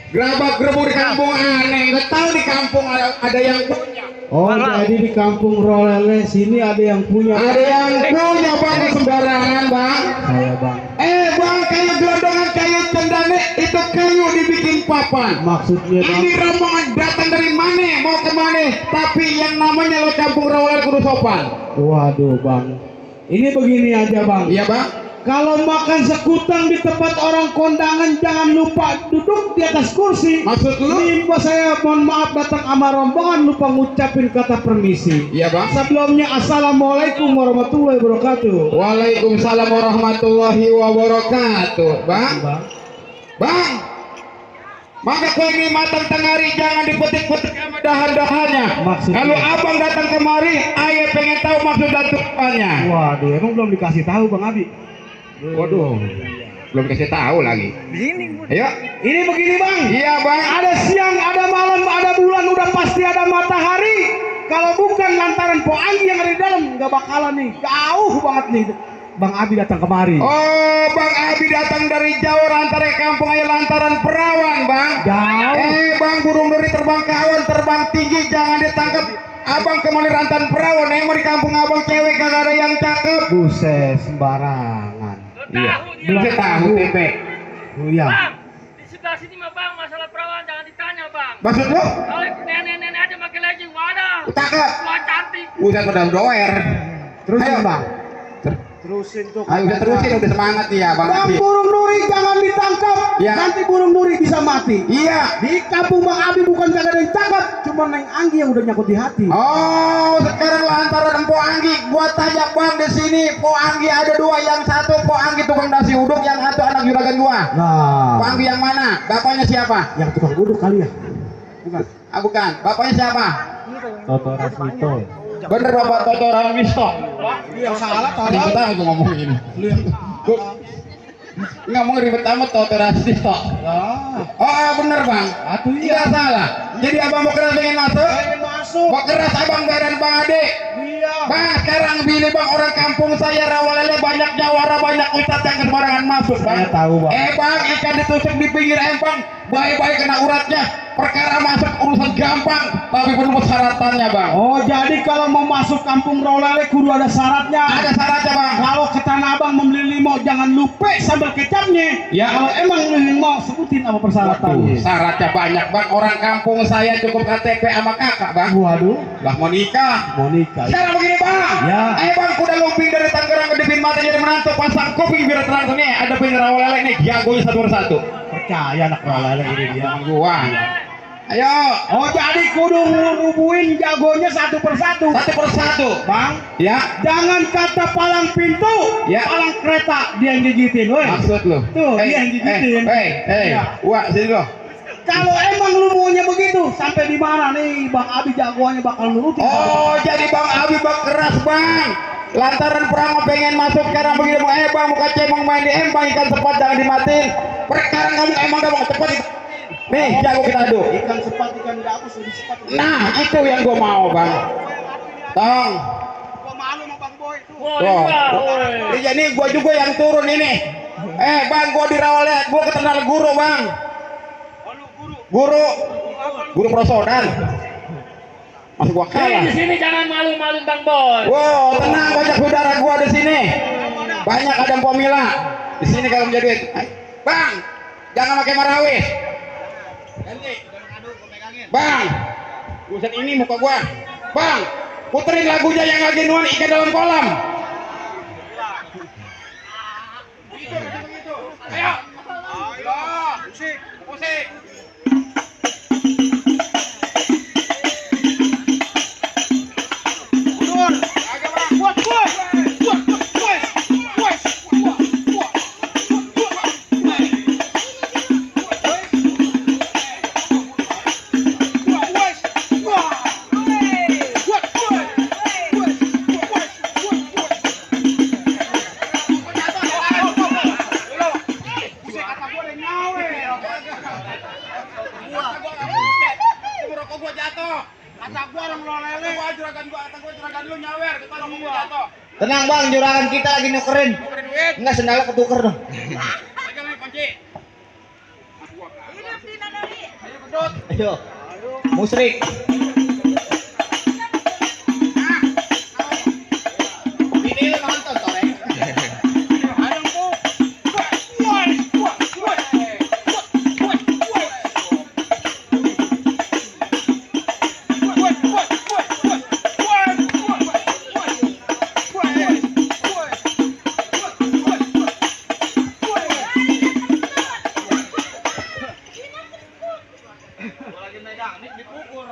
Gerabak gerbuk di kampung aneh, nggak tahu di kampung ada yang punya. Oh, jadi di kampung Rolele sini ada yang punya. Ada yang punya bang, sembarangan bang. Saya bang. Bang, kayu gelondongan, kayu cendane itu kayu dibikin papan. Maksudnya bang? Ini rombongan datang dari mana? Mau kemana? Tapi yang namanya lo kampung Rolele kudu sopan. Waduh bang. Ini begini aja bang. Iya bang. Kalau makan sekutang di tempat orang kondangan jangan lupa duduk di atas kursi. Maksud lu? Ini saya mohon maaf datang sama rombongan lupa ngucapin kata permisi. Iya bang. Sebelumnya assalamualaikum warahmatullahi wabarakatuh. Waalaikumsalam warahmatullahi wabarakatuh. Bang. Bang. Maka kau ini matang tengari jangan dipetik-petik sama dahan-dahannya. Kalau abang datang kemari, ayah pengen tahu maksud datangannya. Waduh, emang belum dikasih tahu bang Abi. Waduh, belum kasih tahu lagi. Ayo, ini begini bang. Iya bang. Ada siang, ada malam, ada bulan, udah pasti ada matahari. Kalau bukan lantaran Po Anggi yang ada di dalam, nggak bakalan nih. Jauh banget nih. Bang Abi datang kemari. Oh, Bang Abi datang dari jauh lantaran kampung aja lantaran perawan bang. Jauh. Bang, burung duri terbang ke awan, terbang tinggi, jangan ditangkap. Abang kemana rantan perawan? Emang di kampung abang cewek kagak ada yang cakep. Buset, sembarangan. Iya. Belum tahu tempe. Oh iya. Bang, di sebelah sini mah bang masalah perawan jangan ditanya bang. Maksud lu? Kalau nenek-nenek aja pakai legging, wadah. Cakep. Wah cantik. Udah pada doer. Terusin Ayo. bang. Terusin tuh. Ayo udah terusin, udah semangat ya bang. Bang Abi. burung nuri jangan ditangkap. Ya. Nanti burung nuri bisa mati. Iya. Di kampung Bang Abi bukan kagak ada yang cakep, cuma Neng Anggi yang udah nyangkut di hati. Oh, sekarang lantaran Empo Anggi, gua tanya bang di sini, Po Anggi ada dua, yang satu Po Anggi tukang nasi uduk, yang satu anak juragan gua. Nah, Po Anggi yang mana? Bapaknya siapa? yang tukang uduk kali ya? Bukan. Bukan. Bapaknya siapa? Toto Rasmito. Bener bapak Toto Ranwisto. Yang salah Tadi kita aku ngomong ini. Nggak mau ribet amat Toto Ranwisto. Oh bener bang. Atuh Tidak salah. Jadi abang mau keras pengen masuk? Masuk. Mau keras abang badan bang Ade. Iya. Bang sekarang bini bang orang kampung saya Rawalele banyak jawara banyak ustadz yang sembarangan masuk bang. Saya tahu bang. Bang ikan ditusuk di pinggir empang baik-baik kena uratnya. Perkara masuk urusan gampang tapi perlu persyaratannya bang. Oh jadi kalau mau masuk kampung Rolele kudu ada syaratnya. Ada syaratnya bang. Kalau ke Tanah Abang membeli limau jangan lupa sambal kecapnya. Ya. Kalau emang beli limau sebutin apa persyaratannya. Syaratnya banyak bang. Orang kampung saya cukup KTP sama kakak bang. Waduh. Lah mau nikah. Monika. Sekarang begini bang. Ya. Bang kuda lumping dari Tangerang ngedipin mata jadi menantu pasang kuping biar terang nih. Ada pinggir Rawalele nih jagonya satu persatu. Percaya anak Rolele ini dia. Gua. Ayo. Oh jadi kudu ngubuin jagonya satu persatu. Satu persatu. Bang, Ya. jangan kata palang pintu, Ya. palang kereta dia yang gigitin, woi. Maksud lu? Tuh, dia yang gigitin. Ya. Wah, sini lo. Kalau emang lu maunya begitu, sampai di mana nih Bang Abi jagoannya bakal nurutin. Oh, jadi Bang Abi bang keras bang. Lantaran perang pengen masuk sekarang begini bang. Bang muka cemong main di empang ikan sepat jangan dimatiin. Perkara kamu emang gak mau cepat. Nih jago kita adu. Ikan sepat, ikan gabus lebih sepat. Nah itu yang gua mau bang. Tong. Gua malu sama Bang Boy tuh. Wah, Tuh. woi. Ini jadi gua juga yang turun ini. Bang gua di Rawalele, gua kenal guru bang. Guru prosodan. Masih gua kalah. Di sini jangan malu-malu Bang Boy. Wow, tenang banyak saudara gua di sini. Banyak ada Pomila. Di sini kalau menjadi Bang, jangan pakai marawis. Ganti. Bang, buset ini muka gua. Bang, puterin lagunya yang lagi nuan ikan dalam kolam. Ayo. Musik, musik. Tenang bang, juragan kita lagi nukerin. Enggak, sendalnya ketuker dong. Pegang nih kunci. Ayo, musrik. Ini lu nonton tore.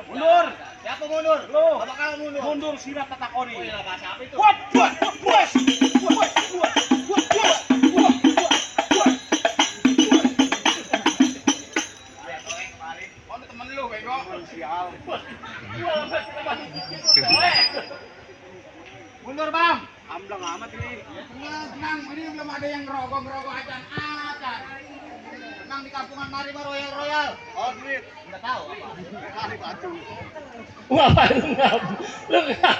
Mundur. Siapa mundur? Lu. Bakal mundur. Mundur silat tatakoni. Oh iya, siapa itu? Buat. Oh, temen lu, bego. Sial. Mundur, Bang. Amblang amat ini. Tenang, ini belum ada yang ngerokok acan. Tenang di kampungan mari mah royal. Oh, duit. Udah tahu apa? Kali batu. Wah, lu ngap. Lu ngap.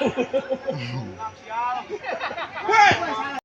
Sial. Weh!